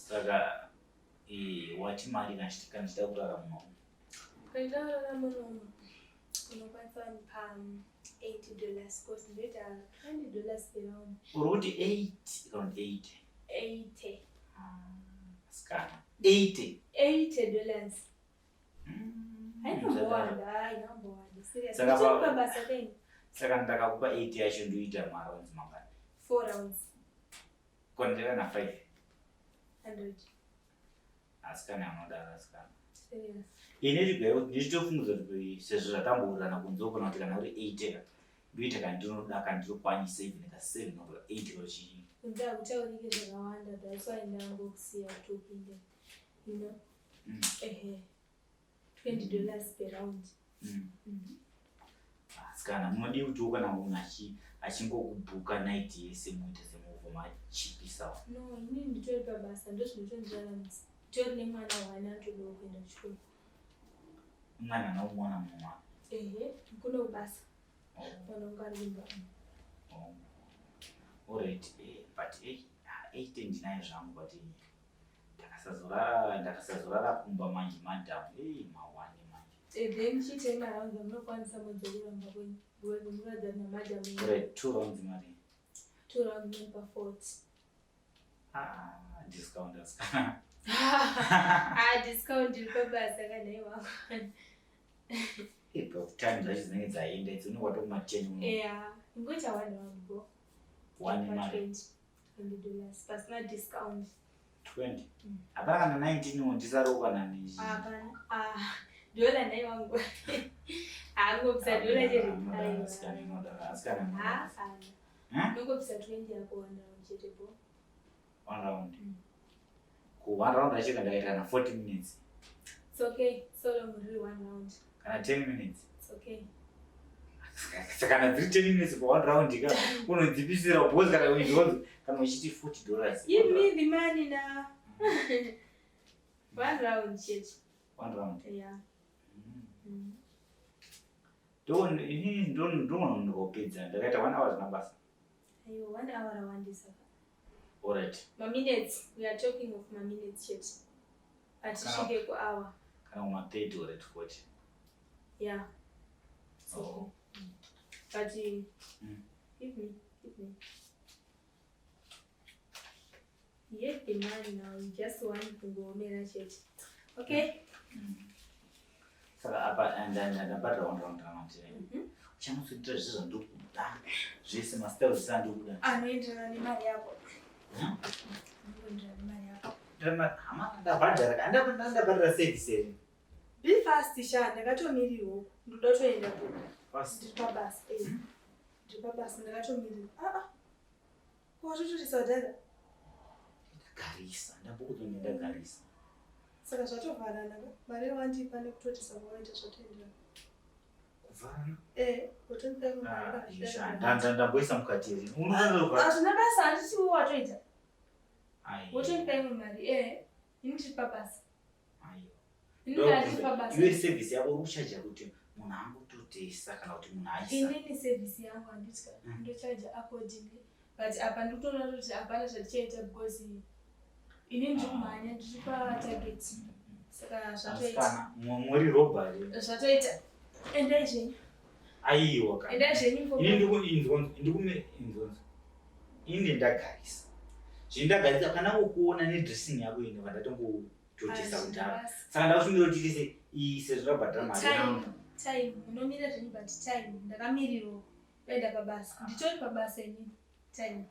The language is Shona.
Saka wati mari kana ndichida kurara munomu? Kana kurara munomu unokwanisa kundipa $80, cause ndoita $20 per round. Uri kuti 8 kana kuti 80? 80. Asikana, 80? $80. Hainombowanda, hainombowanda, serious. Saka Nditori pabasa keni. Saka ndakakupa 80 yacho, ndoita marounds mangani? Four rounds. Kondera na 5? 100. Asikana, anodaro, asikana. Serious. Ini ndichitofungudza kuti sezvo zvatambourana kunze ukona kuti kana uri 8 ka, ndoita kandinoda, kandinokwanisa, even ka 7 or 8 or chii. Kunze hakutaurike zvakawanda, that's why ndangokusiya kuti upinde. Ehe, $20 per round. Asikana, munodii kutiwo kana munhu achingokubhuka night yese, muite semovha machipisawo? No, inini nditori pabasa, ndo zvinotondiraramisa. Tori nemwana wane atodawo kuenda kuchikoro. Mwana naumwana mumwana? Ehe, kuno kubasa. Mwana wangu ari kumba. Oh. Alright, but 8 ndinayo zvangu, but ndakasazorara kumba manje, madam, mawani manje. Then chiitei marounds amunokwanisa, modzokera mumba kwenyu, because munoratidza namadam. Alright, two rounds mari? Two rounds munopa 40. Ah, discount, asikana. Ah, discount iri pabasa kana iwako. But time dzacho dzinenge dzaenda idzi, unenge watokuma 10. Yeah, ingoita one round go. One mari? $20 pasina discount. 20? Hapana kana 19 ndisariwo kana nechi? Hapana. Ah, dola nai wangu, angobvisa dola chete. Asikana, inodaro, asikana. Hapana. Huh? Nongobvisa 20 yako, one round chete bo. One round? Ku one round acho ndakaita kana 40 minutes? It's okay, so long riri one round. Kana 10 minutes? It's okay. Saka kana dziri 10 minutes pa one round ka, unodzipisira, because kana uchiti $40. Give me the money now. One round chete. One round? Yeah. Inini ndonondopedza ndakaita one hour, zvina basa. Aiwa, one hour rawandisa. Alright. Maminutes, we are talking of maminutes chete, hatisvike kuhour. Kana kuma 30 or 40? Yeah. It's okay. Oh. But give me, give me. Get the money now. You just want kungoomera chete. Okay? Saka apa ndabhadhara one round ramatire. Uchanozoitira zvese zvandiri kuda, zvese mastyle zvese andiri kuda. Anoenderana nemari yako. Huh? Anoenderana nemari yako. Hama, ndabhadhara, ndabhadhara service here? Be fast sha, ndakatomirirwa. Ndoda kutoenda ku. Fast? Ndiri pabasa. Eh. Ndiri pabasa, ndakatomirirwa. Ah ah. Watotorisa kudhara. Ndagarisa, ndambokuti ndagarisa. Saka zvatovharana ka? Mari yawandipa nekutotisa kwawaita zvatoenderana. Kuvharana? Eh, watondipa imwe mari kana Isha, zvichida. Ndamboisa mukati here? Hazvina basa, handiti iwe watoita. Wotondipa imwe mari. Eh, ini ndiri pabasa. Ini ndiri pabasa. Iwe service yako uri kuchaja kuti munhu angototesa kana kuti munhu aisa? Inini service yangu handitya, ndochaja accordingly, but apa ndikutoona kuti hapana zvatichaita because inini ndiri kumhanya, ndiri patarget, saka zvatoita. Asikana, muri robbery. Zvatoita, endai zvenyu. Aiwa kana. Endai zvenyu. Ini ndikume inzonzo, ini ndagarisa zvindagarisa kana kukuona nedressing yako ine vandatongototesa kudhara, saka ndakushumira kuti tise iyi sezvo rabhadhara mari Time. yangu. Time munomira zvenyu, but time ndakamirirwa kuenda pabasa, nditori pabasa inini, time.